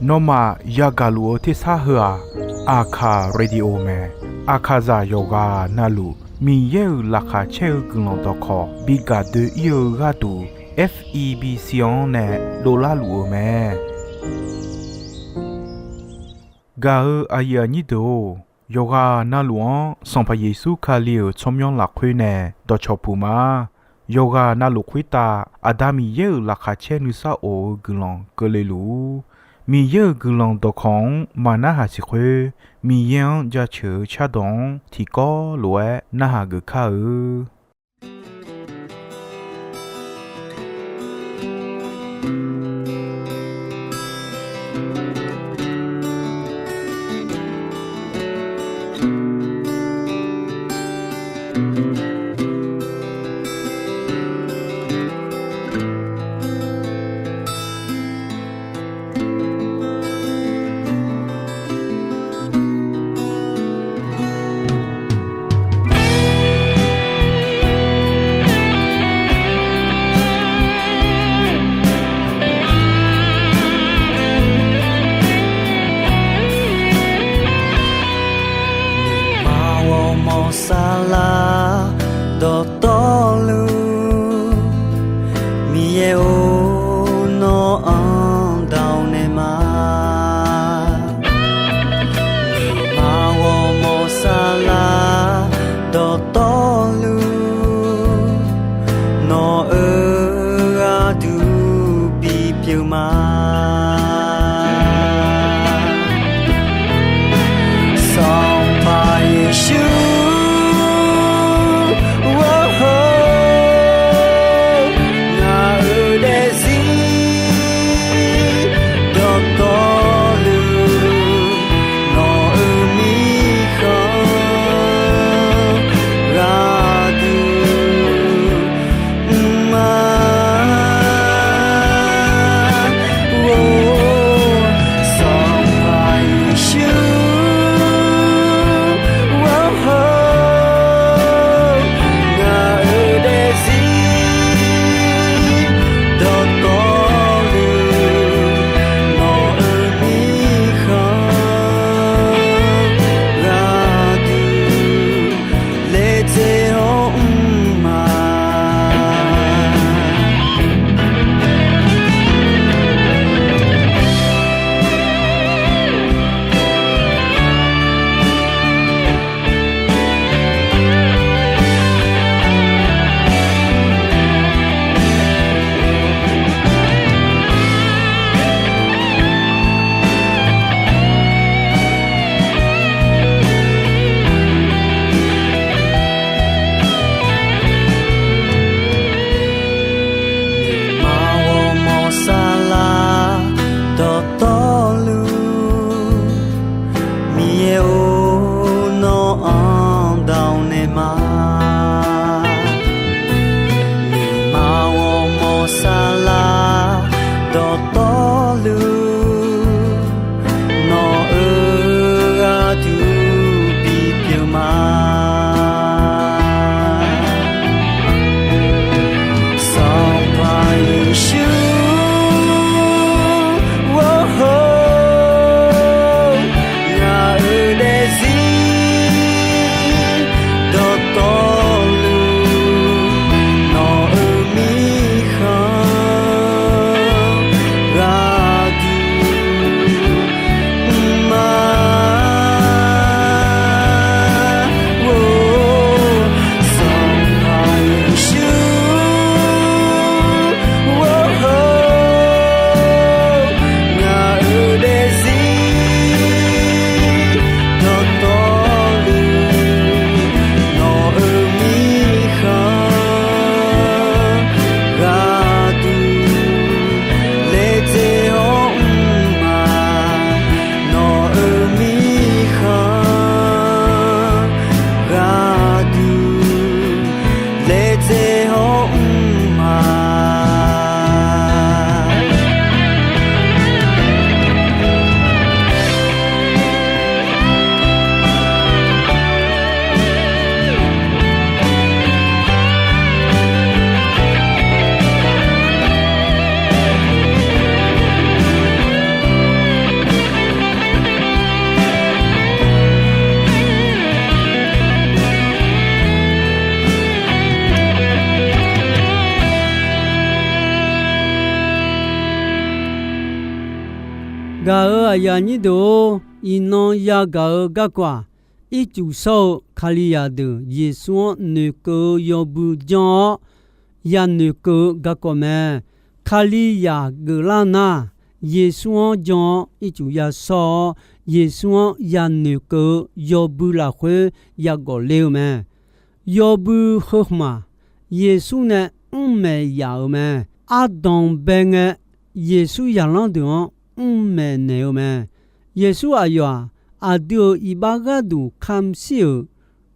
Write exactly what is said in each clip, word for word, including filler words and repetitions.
Nawmaf yagaq luf-eu tersar heu-aq, Aqkaq Radio mae. Aqkaqzaq yawqghaq navluf Miqyaer-euq laqkhaq caer-eu guiqlanq dawqkawq bi gaq doe-ir-eu gharduq, F E B C-anr nae dovlar luf-euq mae. Gaq-eu aqyuif aqnyir deuq-or, yawqghaq navluf-anr Sanqpaq Yeqsur Kali-euq tsawrmyanr lafkhoer nae dawqcawq puq ma. Yawqghaq navluf khoertav Aqda Miqyaer-euq laqkhaq caer nuisar of-eu guiqlanq keuvle luf-ur. Miqyaer-euq guiqlanq dawqkawq-anr maqnarhaq siq khoer, Miqyaer-anr jaceuq-eu cardawq-anr tiqkawv lof-aer narhaq geuf kar-eu. Nuima ghawrmawr saflar dawqtawvluf, Miqyaer-or, nawr-anr dawq naeq ma. Nuima ghawrmawr saflar dawqtawvluf, nawq-euq gharduq bipyeuf ma. Sanqpaq Yeqsur, ngaq-euq daef Gaq-euq aqyuif aqnyir deuq-or, iqnan yagaq-eu garkawv-aq, ircuf shawr-eu Kalizaq deuq Yeqsur-anr noeqkeuv-eu yawbui janr-awr, yanoeqkeuv-eu garkawv mae. Kalizaq geuflar nar, Yeqsur-anr jan-awr ircuf yashawr-awr, Yeqsur-anr yanoeqkeuv-eu yawbui lafkhoer yaghawf ler-eu mae. Yawbui heu hmq-aq, Yeqsur nae mrmaeq yaf-euq mae. Ardanq bae ngae, Yeqsur zaqlanr deuq-anr mrmaeq naeq-eu mae. Yeqsur aqyawf-aq, aqdui-euq iqbax gharduq kamq shir-euq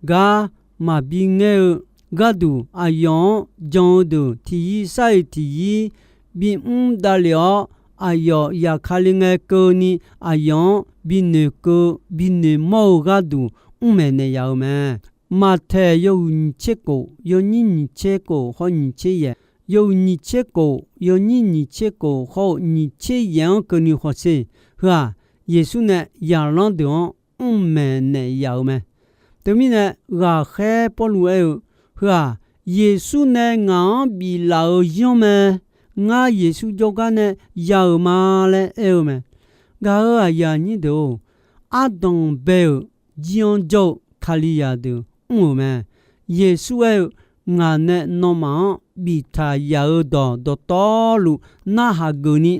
gar maqbi ngaer-eu gharduq, aqyawf-anr jan-eu deuq tiqyir sar-iq tiqyir bimr davlef-awr, aqyawf zafkale ngae keuvni aqyawf-anr binoeqkeuv binoeqmawr-eu gharduq mrmaeq naeq yaf-eu mae. Maqtaeq yawhuiq nyiq tser kof, yawnyir nyiq tser kof hawr nyiq tser yaef, yawhuiq nyiq tser kof, yawnyir nyiq tser kof hawr-eu nyiq tser yaef-anr keuvni hawsher. Heu-aq, Yeqsur nae zaqlanr deuq-anr mrmaeq naeq yaf-eu mae. Teumirnae, ghaqkhaer Pawrluv aer-eu, Heu-aq, Yeqsur nae ngaq-anr biflaf-euq zanr mae. Ngar Yeqsur jawrgar nae ya-euq ma laer aer-eu mae. Gaq-euq aqyuif aqnyir deuq-or, ardanq bae-euq jir-anr jawr-eu Kalizaq deuq mr-euq mae. Yeqsur aer-eu, Ngaq nae nawmaf-anr biftaq yaf-eu dawq dawqtawvluf narhaq geufni,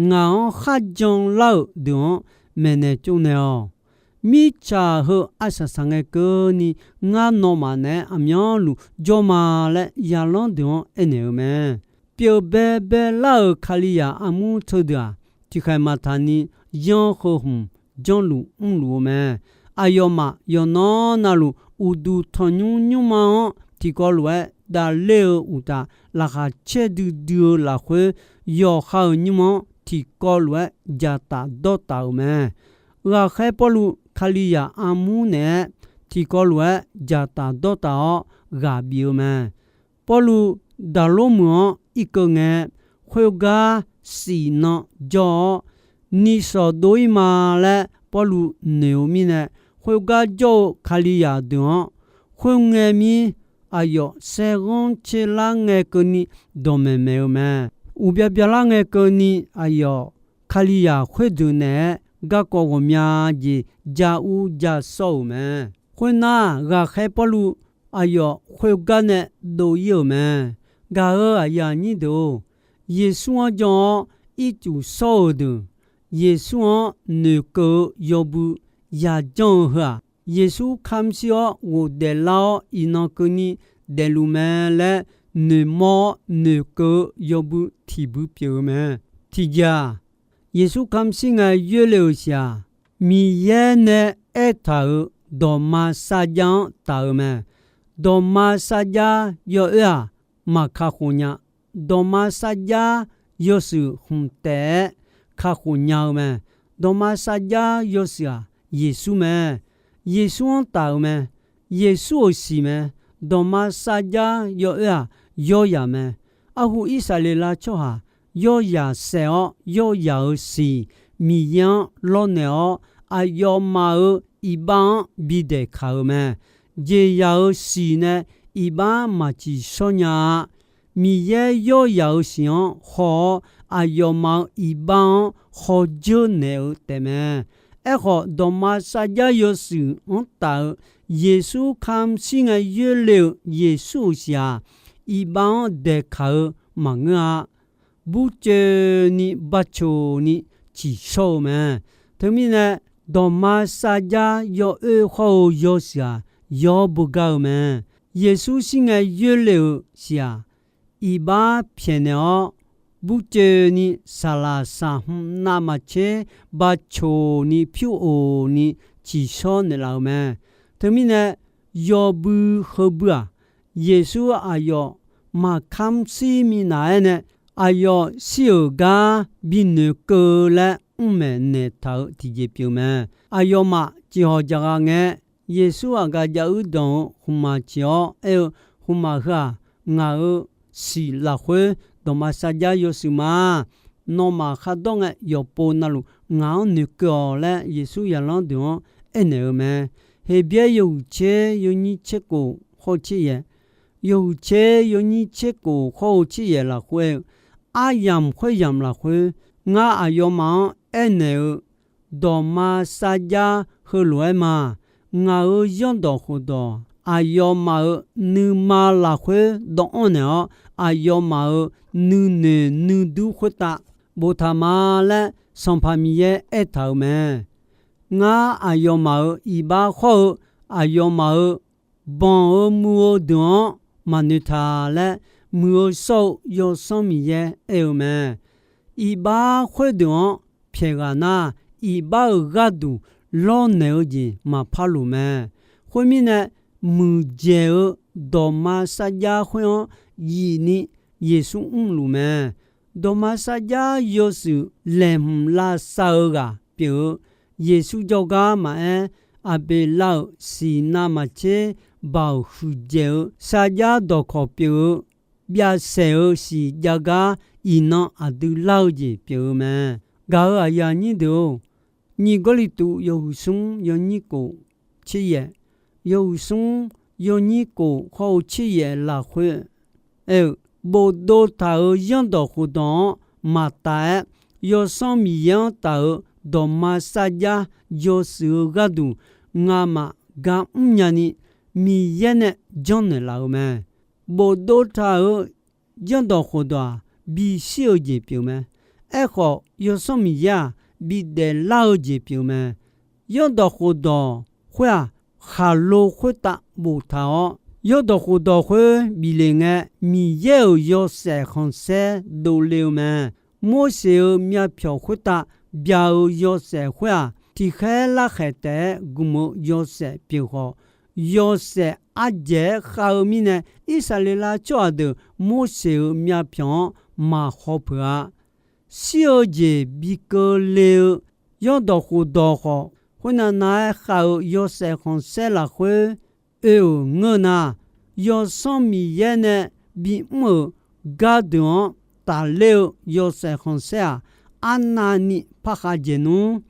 ngaq-anr kharjan lar-euq deuq-anr maeqnaeq tsovnaeq-awq. Mirtsaq heu arsaq saq ngae keuvni, ngar nawmaf naeq-aer aqmyanluf jawr ma laer zaqlanr deuq-anr aernaeq-eu mae. Pyeuf baebae lar-euq Kalizaq armur teudeuq-aq, tiqkhaeq maqtaq ni yanr heu hmq janrluf mrluf-eu mae. Aqyawfmaf yawqnan navluf uqduq tanqnymr nymrma-anr tiqkawv lof-aer davler-eu uqtaf, laqkhaq caerdui dui-eu lafkhoer, yawqha-euq nymrma-anr tiqkawv lof-aer dzaqtaf dawrtaf-euq mae. Ghaqkhaer Pawrluv Kalizaq armur naeq-aer tiqkawv lof-aer dzaqtaf dawrtaf-awr ghaq bif-eu mae. Pawrluv Daqlormeuq-anr irkeuv ngae, khoergar siq nan jawr-awr, nishawq dov-ir ma laer Pawrluv noeq-eu mirnae, khoergar jawr-eu Kalizaq deuq-anr, khoerngae mir aqyawf saerghanr tserlar ngae keuvni dawqmaeq maeq-eu mae. Uqbya byalar ngae keuvni aqyawf Kalizaq khoerdeuq naeq-aer garkawv ghawqmya jeq ja ur ja sawr-euq mae. Khoernar, ghaqkhaer Pawrluv aqyawf khoergar nae dov-ir-euq mae. Gaq-euq aqyuif aqnyir deuq-or, Yeqsur-anr jan-awr ircuf shawr-euq deuq, Yeqsur-anr noeqkeuv-eu yawbui yajanr-eu heu-aq, Yeqsur kamq shir-awr ghofdaef lar-awr iqnan keuvni daefluf mae laer noeqmawr-awr noeqkeuv-eu yawbui tiqbui pyeuf-eu mae. Tiqjeq-aq, Yeqsur kamq shir ngae yoerle-euq siq-aq, Miqyaer nae aertaq-euq dawqma sarjax-anr taf-eu mae. Dawqma sarjax yawoer-aq, maq kakhof nya. Dawqma sarjax yawshuif hmq taef-aer kakhof nya-eu mae. Dawqma sarjax yawshuif-aq, Yeqsur mae. Yeqsur-anr taf-euq mae. Yeqsur-euq siq mae. Dawqma sarjax yawoer-aq, yawrzaq mae. Arhu Irsaqleqlav tsawrhaq yawrzaq saef-awr, yawrzaq-euq siq Miqyaer-anr lawrnaeq-awr, aqyawfmaf-euq iqbax-anr bidaeq kaq-euq mae. Jeqzaq-euq siq nae iqbax maq tsiqshawr nya-a. Miqyaer yawrzaq-euq siq-anr haw-awr, aqyawfmaf-euq iqbax-anr hawdzeur naeq-eu taefmae. Aerkhawf, dawqma sarjax yawshuif-anr taf-eu Yeqsur kamq shir ngae yoerle-euq Yeqsur-euq siq-aq, iqbax-anr daeqkaq-eu maqngeur-a. Burcoeni bacoq ni tsiqshawr-eu mae. Teumirnae, dawqma sarjax yawoer hawr-eu yawshuif-aq, yawr beugar-eu mae. Yeqsur shir ngae yoerle-euq siq-aq, iqbax pyaeqnaeq-awr, burcoeni saqlaq saqhmq navmaqtser bacoq ni pyur of ni tsiqshawr naeqlaf-euq mae. Teumirnae, yawbui heubui-aq, Yeqsur aqyawf maqkamq shir minav-aer nae, aqyawf shir-euq gar binoeq keuv laer mrmaeq naeqtaq-euq tiqjeq pyeuf mae. Aqyawfmaf ciqhawq jaqghaq ngae, Yeqsur aqgaf jav-ir danq-eu khmqmaq ciq-awr aer-eu, Khmqmaq heu-aq, ngaq-euq siq lafkhoer dawqma sarjax yawshuif ma. Nawmaf khardawr ngae yawqpov navluf ngaq-anr noeqkeuv-awq laer, Yeqsur zaqlanr deuq-anr aernaeq-eu mae. Heqbyaer yawhuiq tser yawnyir tser kof hawr-eu tser yaeq, yawhuiq tser yawnyir tser kof hawr-eu tser yaeq lafkhoer aer-eu, Aryamq khoeryamq lafkhoer, ngar aqyawfmaf-anr aernaeq-eu dawqma sarjax heulof-aer ma. Ngaq-euq zanrdawq khofdawq aqyawfmaf-euq nuima lafkhoer dawvanr naeq-awr, aqyawfmaf-euq nuinoeq nuidur khoertav boftaq ma laer Sanqpaq Miqyaer aertaq-euq mae. Ngar aqyawfmaf-euq iqbax hawr-eu aqyawfmaf-euq banq-eu muiq-eu deuq-anr maqnoeq taq laer, Muiq-eu shawr-eu Yawsanr Miqyaer aer-eu mae. Iqbax khoerdeuq-anr pyaeq ghaq nar, iqbax-euq gharduq lawrnaeq-eu jeq maqpar loq mae. Khoermirnae, muiqdzaeq-eu dawqma sarjax khoer-anr yif ni Yeqsur mrluf mae. Dawqma sarjax yawshuif laeqhmq lavsav-eu ghaq pyeuf-eu, Yeqsur jawrgar maqaer, Aqbeqlav-euq siqnav maqtser baoq huiqdzaeq-eu sarjax dawqkawq pyeuf-eu, byavsaeq-eu siq jav gar iqnan aqdui lar-eu jeq pyeuf-eu mae. Gaq-euq aqyuif aqnyir deuq-or, nyiq Gawrliqtu yawhuiq smr yawnyir kof tser yaef, yawhuiq smr yawnyir kof hawr-eu tser yaef lafkhoer aer-eu, bofdov taq-euq zanrdawq khofdawq-anr maqtaf-aer, Yawsanr Miqyaer-anr taf-euq dawqma sarjax yawshuif-eu gharduq ngamaf gar mrnya ni Miqyaer nae janrnaeq laf-eu mae. Bofdov taq-euq zanrdawq khofdawq-aq, bishir-eu jeq pyeuf mae. Aerkhawf, Yawsanr Miqyaer-aq, bidaef lar-eu jeq pyeuf mae. Zanrdawq khofdawq khoer-aq, khaqlo khoertav boftaq-awr, zanrdawq khofdawq khoer bif le ngae, Miqyaer-euq yawshaef khanqsaer dovle-eu mae. Morseq-euq myavpyawq khoertav bya-eu yawshaef khoer-aq, tiqkhaer larkhaeq taef-aer gmq-eu yawshaef pyeuf khawf, yawshaef ardzaeq-aer khav-eu mirnae, Irsaqleqlav tsawrhaq deuq Morseq-euq myavpyawq-anr maq haw peuq-a. Shir-eu jeq bi keuvle-eu zanrdawq khofdawq khawf, khoernav nav-aer khav-eu yawshaef khanqsaer lafkhoer oe-euq ngeur nar, Yawsanr Miqyaer nae bimr-euq gardeuq-anr tafler-eu yawshaef khanqsaer-aq, arnavni parkhav dzaeq nmr.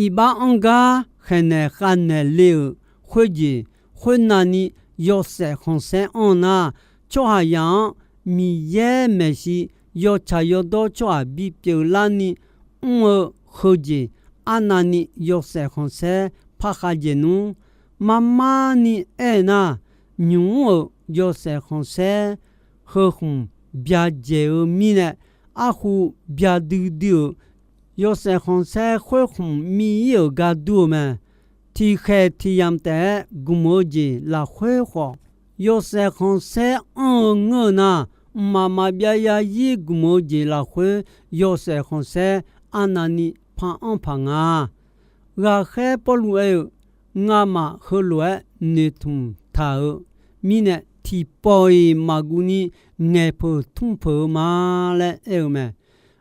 Iqbax anr gar khaeqnaeq khavnaeq le-euq khoerjeq, khoernavni yawshaef khanqsaer anr nar, tsawrhaqzaq-anr Miqyaer maeqshi yawtsaq yawdawr tsawrhaq bipyeuf larni mr-eu heujeq, arnavni yawshaef khanqsaer parkhav dzaeq nmr. Marmarni aer nar, nymq mr-euq yawshaef khanqsaer heu khmq bya dzaeq-eu mirnae, arhu bya duidui-euq yawshaef khanqsaer khoer khmq mir ir-euq gar dur-eu mae. Tiqkhaeq tiqyamq taef-aer gmq-eu jeq lafkhoer khawf, yawshaef khanqsaer anr-eu ngeur-eu nar, mqmaq maqbyav yarzir gmq-eu jeq lafkhoer yawshaef khanqsaer arnavni par anr paq nga. Ghaqkhaer Pawrluv aer-eu, Ngamaf heulof-aer noeqtmq taq-euq mirnae, tiqpawf-iq maqguv ni ngaeqpeuq tmr peuq-eu ma laer aer-eu mae.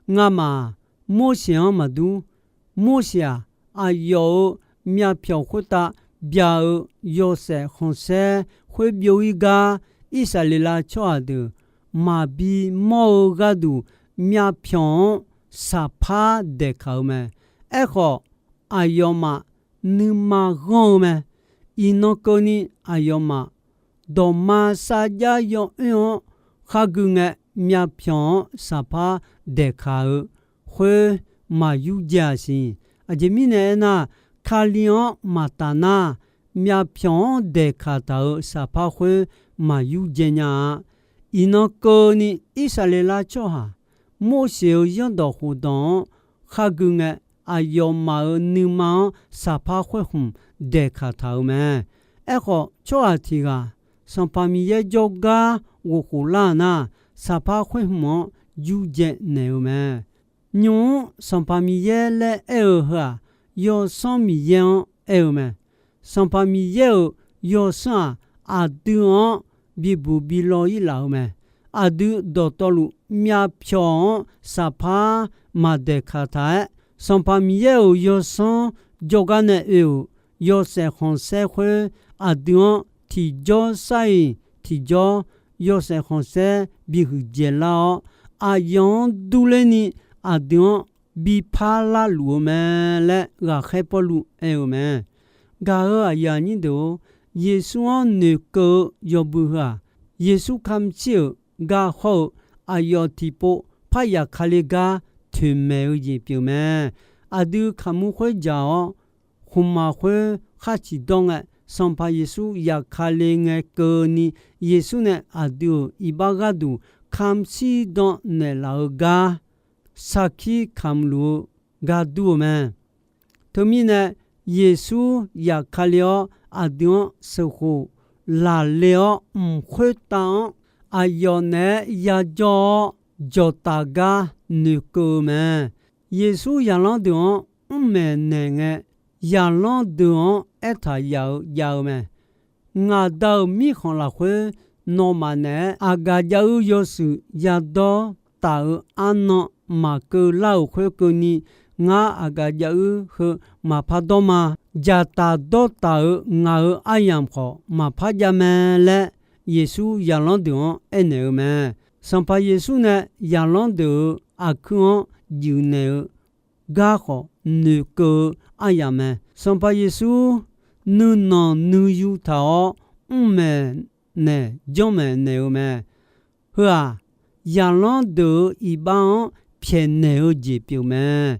Ngamaf-aq, Morseq-anr maqdur. Morseq-aq, aqyawf-euq myavpyawq khoertav bya-eu yawshaef khanqsaer khoer byov-ir gar, Irsaqleqlav tsawrhaq deuq maqbi mawr-eu gharduq myavpyawq-anr saqpar daeqkaq-eu mae. Aerkhawf, aqyawfmaf nuima ghanr-eu mae. Iqnan keuvni aqyawfmaf dawqma sarjax yawoer-anr khargui ngae, myavpyawq-anr saqpar daeqkaq-eu khoer maq yurdzae-aq siq. Aqjeq mirnae aernar, Kali-anr maqtaf nar, myavpyawq-anr daeqkaq taq-euq saqpar khoer maq yurdzae nya-a. Iqnan keuvni Irsaqleqlav tsawrhaq Morseq-euq zanrdawq khofdawq-anr khargui ngae, aqyawfmaf-euq nuima-anr saqpar khoer khmq daeqkaq taq-euq mae. Aerkhawf, tsawrhaq tiq ghaq Sanqpaq Miqyaer jawrgar ghofkhof lar-euq nar, saqpar khoer khmq-anr yurdzae naeq-eu mae. Nymq-mr Sanqpaq Miqyaer laer aer-eu heu-aq, Yawsanr Miqyaer-anr aer-eu mae. Sanqpaq Miqyaer-euq Yawsanr-aq, aqdui-anr bibuq bi law-ir laf-eu mae. Aqdui dawqtawvluf myavpyawq-anr saqpar maq daeqkaq taq-aer, Sanqpaq Miqyaer-euq Yawsanr jawrgar nae oe-euq yawshaef khanqsaer khoer, aqdui-anr tiqjawr sar-iq tiqjawr yawshaef khanqsaer bihuiq dzaeqlar-awr, aqyawf-anr durler ni aqdui-anr bi parlar luf-eu mae laer ghaqkhaer Pawrluv aer-eu mae. Gaq-euq aqyuif aqnyir deuq-or, Yeqsur-anr noeqkeuv-eu yawbui heu-aq, Yeqsur kamq shir-euq gar hawr-eu aqyawf tiqpov parya kale gar toeqmaeq-eu jeq pyeuf mae. aqdui kaqmur khoer dzaq-awr, khmqmaq khoer khar ciqdawr ngae, Sanqpaq Yeqsur yaf Kali ngae keuvni, Yeqsur nae aqdui-euq iqbax gharduq kamq shirdan naeqlaf-eu gar sarkir kamq luf-eu gar dur-eu mae. Teumirnae, Yeqsur yaf Kali-awr, aqdui-anr sheuqkhof laqle-awr, mq khoertav-anr aqyawf naeq-aer yajawr-awr, jawqtaf gar noeqkeuv-eu mae. Yeqsur zaqlanr deuq-anr mrmaeq naeq ngae, zaqlanr deuq-anr aertaq yaf-eu jav-eu mae. Ngaq Da-euq mirkhanq lafkhoer nawmaf naeq-aer aqgaf jav-eu yawshuif yadawr taf-eu arnan maqkeuv lar-euq khoerkeuvni, ngar aqgaf jav-eu heu maqpar dawr ma. Dzaqtaf dawrtaf-euq ngaq-euq aryamq khawf maqpar jav mae laer, Yeqsur zaqlanr deuq-anr aernaeq-eu mae. Sanqpaq Yeqsur nae zaqlanr deuq-euq aqkuir-anr juif naeq-eu gar khawf noeqkeuv-eu aryamq mae. Sanqpaq Yeqsur nuinanq nuiyu taq-awr, mrmaeq naeq janrmaeq naeq-eu mae. Heu-aq, zaqlanr deuq-euq iqbax-anr pyaeqnaeq-eu jeq pyeuf mae.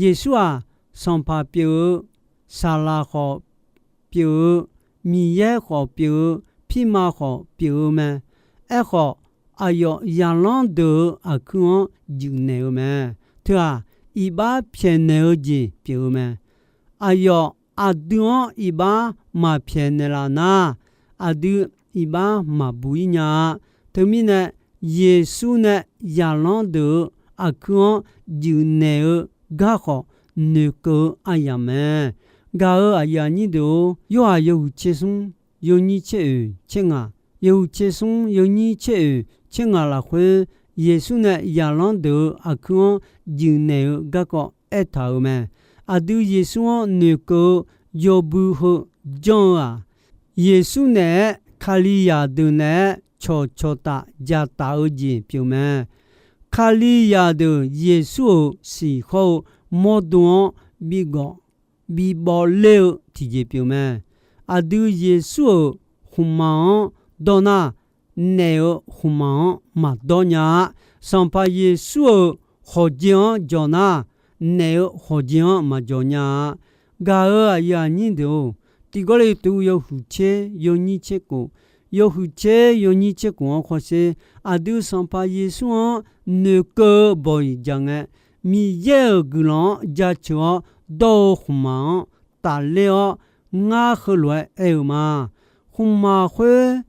Yeqsur-aq, Sanqpaq pyeuf-eu, saqlaq khawf pyeuf-eu, Miqyaer khawf pyeuf-eu, pirma khawf pyeuf-eu mae. Aerkhawf, aqyawf zaqlanr deuq-euq aqkuir-anr juif naeq-eu mae. Teu-aq, iqbax pyaeqnaeq-eu jeq pyeuf-eu mae. Aqyawf aqdui-anr iqbax maqpyaeq naeqlaf nar, aqdui iqbax maqbuq-ir nya-a. Teumirnae, Yeqsur nae zaqlanr deuq-euq aqkuir-anr juif naeq-eu garkhawf noeqkeuv-eu aryamq mae. Gaq-euq aqyuif aqnyir deuq-or, Yorhaq yawhuiq tser smr yawnyir tser oeq tser ngaq, yawhuiq tser smr yawnyir tser oeq tser ngaq lafkhoer, Yeqsur nae zaqlanr deuq-euq aqkuir-anr juif naeq-eu garkawv aertaq-euq mae. Aqdui Yeqsur-anr noeqkeuv-eu yawbui heu janr-eu-aq, Yeqsur naeq-aer Kalizaq deuq naeq-aer cawqcawq taf dzaq taf-eu jeq pyeuf mae. Kalizaq deuq Yeqsur-euq siqkhawr-eu mawrdo-anr bigawf bibawv ler-eu tiqjeq pyeuf mae. Aqdui Yeqsur-euq khmqmaq-anr dawr nar, naef-euq khmqmaq-anr maqdawr nya-a. Sanqpaq Yeqsur-euq khawqjeq-anr jawq nar, naef-euq khawqjeq-anr maqjawq nya-a. Gaq-euq aqyuif aqnyir deuq-or, tiqgawrle tuv yawhuiq tser yawnyir tser kof, yawhuiq tser yawnyir tser kof-anr khawf sher, aqdui Sanqpaq Yeqsur-anr noeqkeuv-eu bawq-iq jaq ngae, Miqyaer-euq guiqlanq-anr jaceuq-awr dawr-eu khmqmaq-anr tafler-awr, ngar heulof-aer aer-eu ma. Khmqmaq khoer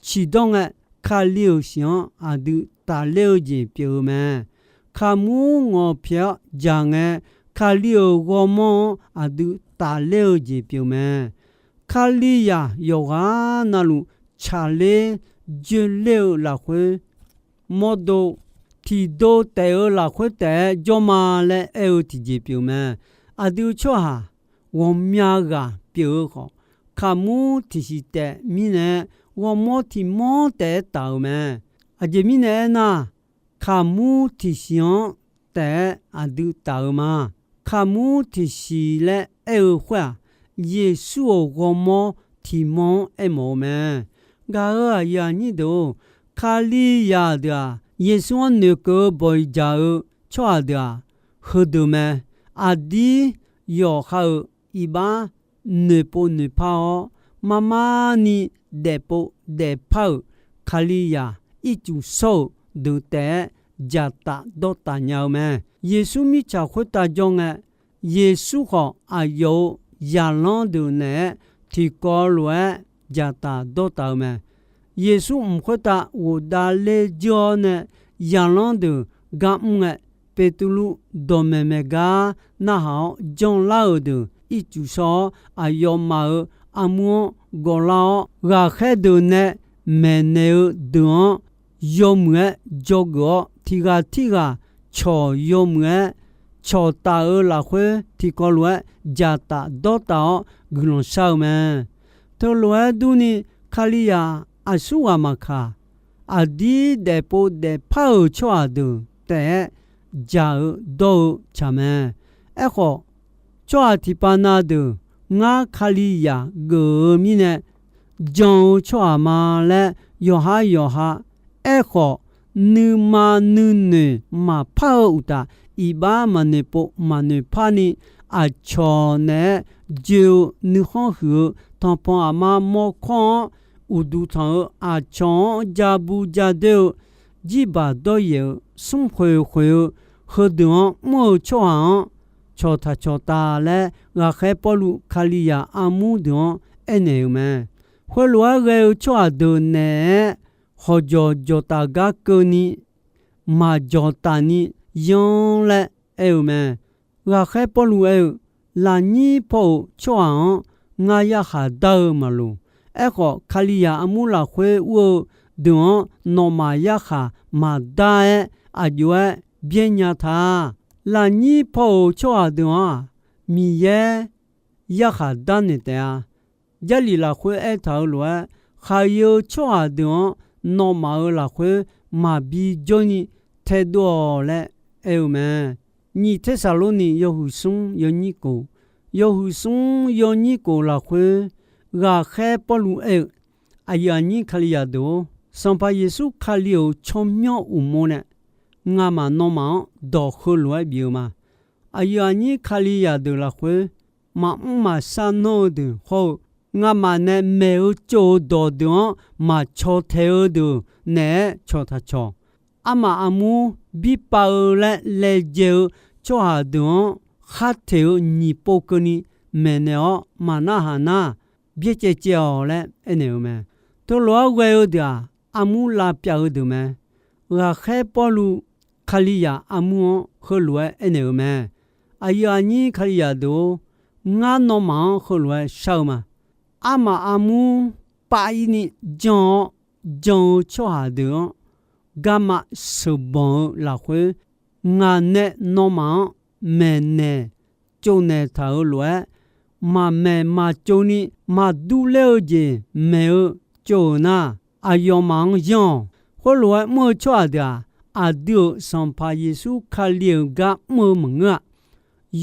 ciqdawr ngae, Kali-euq siq-anr aqdui tafler-eu jeq pyeuf-eu mae. Kaqmur ngawqpyaeq-awr jaq ngae, Kali-euq ghawrmawr-anr aqdui tafler-eu jeq pyeuf mae. Kalizaq yawqghaq navluf tsaqler joeler-eu lafkhoer, mawrdo tiqdo taef-eu lafkhoer taef-aer jawr ma laer aer-eu tiqjeq pyeuf mae. Aqdui tsawrhaq ghawqmya ghaq pyeuf-eu khawf, kaqmur tiqsiq taef mirnae ghawrmawr tiq mawr taef-aer taf-euq mae. Aqjeq mirnae aernar, kaqmur tiqsiq-anr taef-aer aqdui taf-eu ma. Kaqmur tiqsiq laer aer-eu khoer-aq, Yeqsur-euq ghawrmawr tiq mawr-anr aermawf-eu mae. Gaq-euq aqyuif aqnyir deuq-or, Kalizaq deuq-aq, Yeqsur-anr noeqkeuv-eu bawq-iq jaq-eu tsawrhaq deuq-aq, heudeuq mae. Aqdir yawqha-euq iqbax noeqpov noeqpar-awr, marmarni daefpov daefpar-euq Kalizaq ircuf shawr-euq deuq taef-aer dzaqtaf dawrtaf nya-eu mae. Yeqsur mirtsaq khoertav jawr ngae, Yeqsur khawf aqyawf-euq zaqlanr deuq naeq-aer tiqkawv lof-aer dzaqtaf dawrtaf-eu mae. Yeqsur mq khoertav ghofdav ler jir-awr nae, zaqlanr deuq gar mr ngae, Beqtuvluv dawqmaeq maeq gar narhaq-awr janlar-euq deuq ircuf shawr-awr, aqyawfmaf-euq armur-anr gawvlar-awr, ghaqkhaer deuq nae maeqnaeq-eu deuq-anr yawmuiq-aer dzawgeuf-awr, tiq ghaq tirghaq cawq yawmuiq-aer cawqtaf-eu lafkhoer tiqkawv lof-aer dzaqtaf dawrtaf-awr guiqlanq shar-eu mae. Teulof-aer durni, Kalizaq aqsurghaq maqkaq, aqdir daefpov daefpar-euq tsawrhaq deuq taef-aer dzaq-eu dawr-eu tsaq mae. Aerkhawf, tsawrhaq tiqpav na deuq ngar Kalizaq geuf-eu mirnae jan-eu tsawrhaq ma laer yawqhar yawqha aerkhawf, nuima nuinoeq maqpar-eu uqtaf, iqbax maqnoeq pov maqnoeq parni, aqcawq naeq-aer joe-eu nuikhanr huiq-eu tanqpanq aqma mawrkawr-anr uqduq tanq-eu, aqcawq-anr ja bu ja doer-eu, jirbaq dawryaef-euq smrkhoeq khoeq-eu, heudeuq-anr mr-eu tsawrhaq-anr cawqtaq cawqtaf laer, ghaqkhaer Pawrluv Kalizaq armur deuq-anr aernaeq-euq mae. Khoerlof-aer ghae-eu tsawrhaq deuq naeq-aer hawqjawq jawqtaf gar keuvni, maqjawq taf ni yanr laer aer-eu mae. Ghaqkhaer Pawrluv aer-eu, Lafnyir paw-euq tsawrhaq-anr ngar yarkhaq dar-eu maqloq. Aerkhawf, Kalizaq armur lafkhoer ur-eu deuq-anr nawmaf yarkhaq maqdar-aer aqjox-aer byaer nya ta. Lafnyir paw-euq tsawrhaq deuq-anr-aq, Miqyaer yarkhaq darnaeq taef-a. Jarlif lafkhoer aertaq-euq lof-aer, khaqi-eu tsawrhaq deuq-anr nawmaf-euq lafkhoer maqbi jawrni taedov-awq laer aer-eu mae. Nyiq Tersaqlorniv yawhuiq smr yawnyir kof, yawhuiq smr yawnyir kof lafkhoer, ghaqkhaer Pawrluv aer-eu, Aqyuif aqnyir Kalizaq deuq-or, Sanqpaq Yeqsur Kali-euq tsawrmyanr uqmov nae ngamaf nawmaf-anr dawq heulof-aer bif-eu ma. Aqyuif aqnyir Kalizaq deuq lafkhoer, maqmr maqshar nanr-eu deuq hawr-eu, ngamaf nae maeq-eu tsov-eu dawqdeuq-anr maqcaw taeq-eu deuq naeq-aer cawqtaq cawq. Armaf armur birpav-eu laer laejae-eu tsawrhaq deuq-anr khar teq-eu nyiq pov keuvni maeqnaeq-awr maqnarhaq nar, byaercaev caev-awq laer aernaeq-eu mae. Teulof-aer ghae-eu deuq-aq, armur lavpyav-eu deuq mae. Ghaqkhaer Pawrluv Kalizaq armur-anr heulof-aer aernaeq-eu mae. Aqyuif aqnyir Kalizaq deuq-or, ngar nawmaf-anr heulof-aer shar-eu ma. Armaf armur pav-ir ni jan-awr jan-eu tsawrhaq deuq-anr garma sheuqbanq-eu lafkhoer, ngaq nae nawmaf-anr maeqnaeq tsovnaeq taq-euq lof-aer, maqmaeq maqtsov ni maqdur ler-eu jeq maeq-eu tsov-euq nar, aqyawfmaf-anr yanr-awq. Khoerlof-aer mr-eu tsawrhaq deuq-aq, aqdui-euq Sanqpaq Yeqsur Kali-euq gar mr-eu maqngeur-a.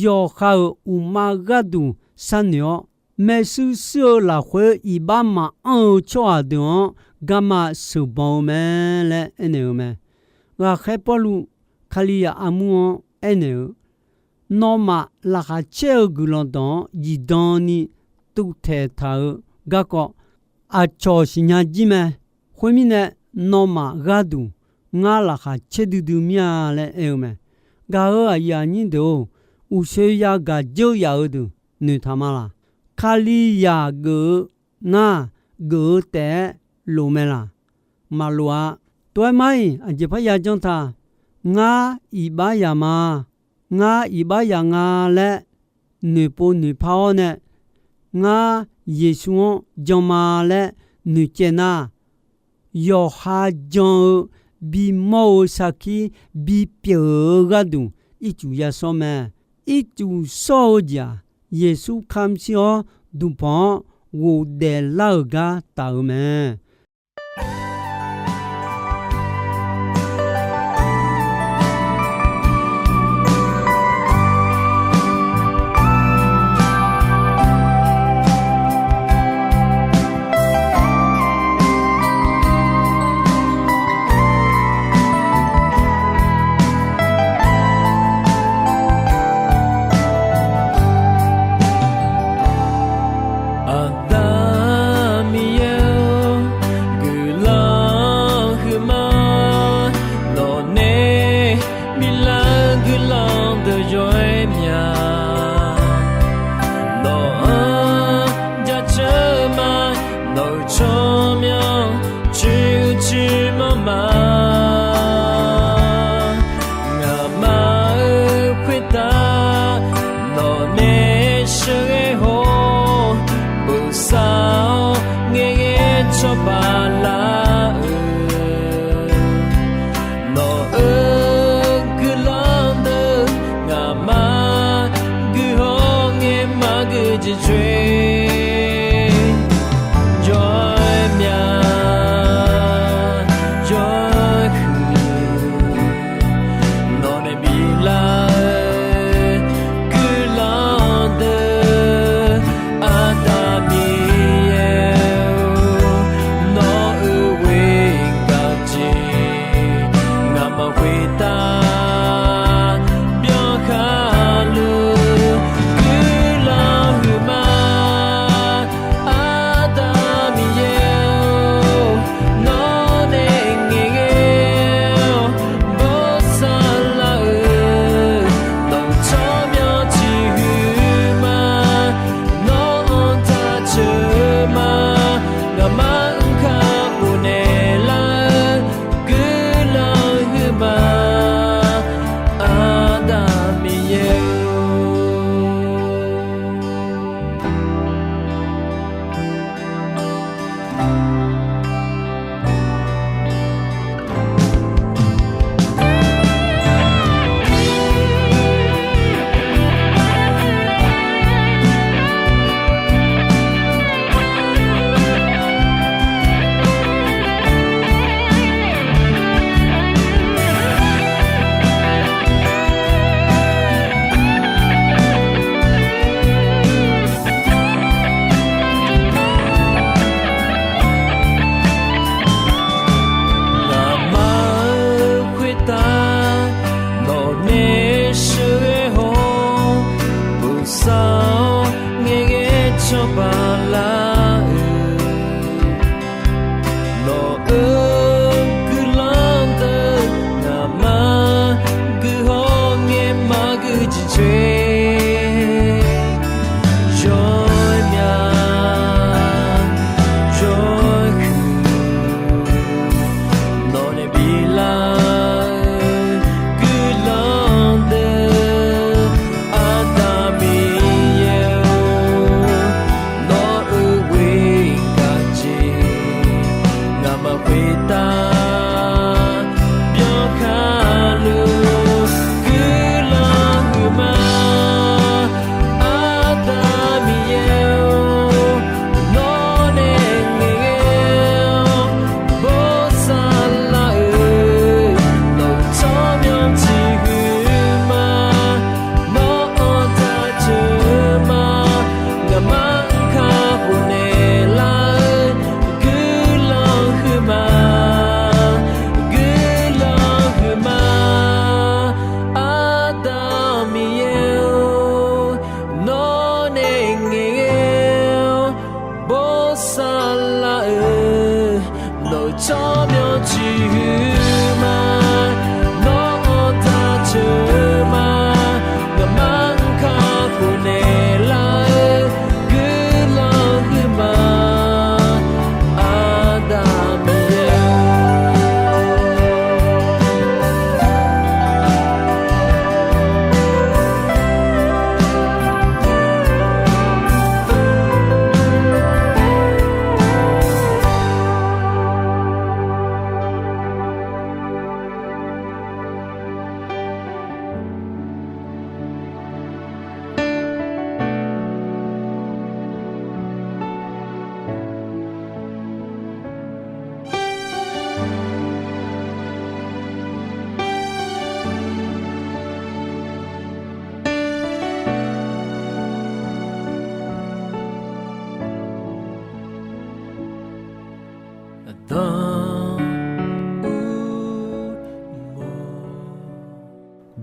Yawqha-euq uqma gharduq sharnoeq-awr, maershuir shuir-eu lafkhoer iqbax maqanr-eu tsawrhaq deuq-anr garma sheuqbanq-eu mae laer aernaeq-eu mae. Ghaqkhaer Pawrluv Kalizaq armur-anr aernaeq-eu, nawmaf laqkhaq caer-eu guiqlanq dawq-anr zifdan ni tuvtaeq taq-eu garkawv aqcawq siqnya jir mae. Khoermirnae, nawmaf gharduq ngar laqkhaq caer duidui mir-a laer aer-eu mae. Gaq-euq aqyuif aqnyir deuq-or, uqshoe yagaq dzeur yaf-eu deuq noeqtaq ma laq? Kalizaq geuf-eu nar, geuf-eu taef-aer lof mae laq? Maqlof-a. Tov-aer mar-iq aqjeq parya janr ta. Ngar iqbax yaq ma. Ngar iqbax yaq nga laer noeqpov noeqpar-awr nae, ngar Yeqsur-anr jan ma laer noeqcaev nar, yawqha jan-eu bimawr-eu sarkir bipyeuf-eu gharduq ircuf yashawr mae. Ircuf shawr-eu jeq-aq, Yeqsur kamq shir-awr duqpanq-anr ghofdaef lar-euq gar taf-eu mae. Aqda Miqyaer-or, guiqlanq huiqma, nawqnae biflar-eu guiqlanq deuq yawr-aer mya. Nawq-anr jaceuq ma, nawq-euq tsawrmyanr cuiv cuiv manr ma. Ngaqma-euq khoertav nawqnae sheuqghae hawr, bosav-awr ngaeqghae cawba lar-eu, nawq-euq guiqlanq deuq ngaqma guiqhawr ngae maqgui jeq jawr-aer mya, jawr-aer huiq. Nawqnae biflar-eu guiqlanq deuq, Aqda Miqyaer-or, nawq-euq ghoer gaq jeq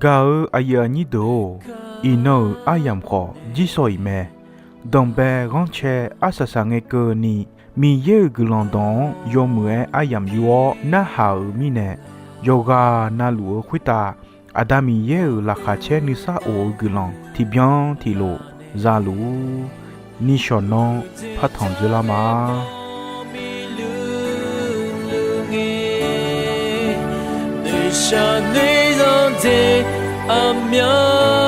Gaq-eu aqyuif aqnyir deuq-or, iqnan-euq aryamq khawf jirsawq iq mae. Danqbae ghanrcae arsaq saqngae keuvni, Miqyaer-euq guiqlanq dawq-anr yawmuiq-aer aryamq yur-awr narhaq-euq mirnae, yawqghaq navluf-eu khoertav Aqda Miqyaer-euq laqkhaq caer nuisar of-eu guiqlanq tiqbyan tiqlof za luf-ur. Nishawq nanr partanq dzeurlar ma. Noeqshaq noeq zanqdzaeq aqmyan